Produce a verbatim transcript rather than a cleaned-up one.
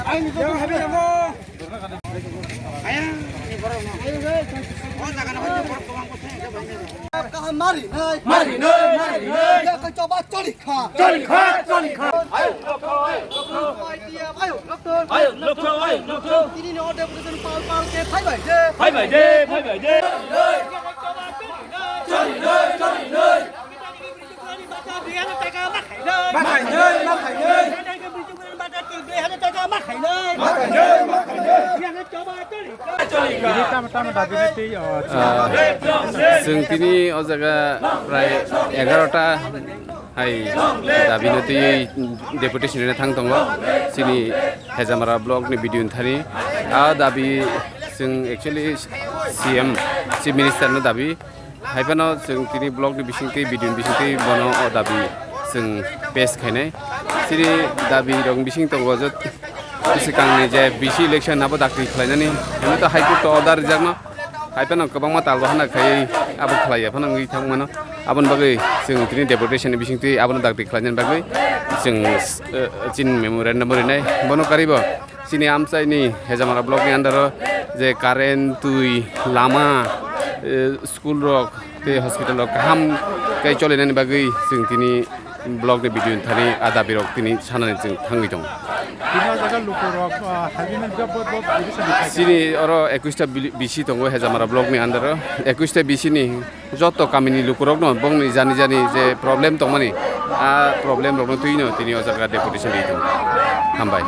Mari nai, mari nai. Choba choli kha. Choli kha, choli kha. Ayo, lokto, ayo, lokto. Ayo, lokto, ayo, lokto. Tini no deputation pal pal ke phai bai de. Phai bai de, phai bai de. Choli nai, choli nai. Ma khainai, ma khainai. Ma khainai, ma khainai. Tini tamo tamo dabi tei, o, Ah, chwng tini o jaga prai egarota hai dabi no twi deputation rina thang tongo chini Hejamara block ni B D O ni thani. A dabi chwng actually C M, Chief Minister no dabi. Hai phano chwng tini block ni bisingtwi, B D O ni bisingtwi bono o dabi chwng pass khainai. Chini dabi rok bising tongo je bwswkangni je B C election abo dakti khlainani, hwnwi to High Court o order rijakno. Hai phano kwbangma tal bahana khaiwi abo khlaiya phano wngwi thangmano. Aboni bagwi chwng tini deputation ni bisingtwi abono dakti khlainani bagwi chwng, eh, chini memorandum rinai. Bono karibo chini amchaini Hejamara block ni under o je current, twi, lama, eh, school rok tei hospital rok kaham khe cholinani bagwi chwng tini block ni B D O ni thani a dabi rok tini sanani chwng thangwi tongo. Tini o jaga lukurok, ah, habimani job bo, bo, bo, bo, bo, Chini oro ekush ta bili-, B C tongo Hejamara block ni under o. Ekush ta B C ni joto kamini lukurokno bongni jani jani je problem tongmani, a problem rokno twino tini o jaga deputation ri tongo. Hambai.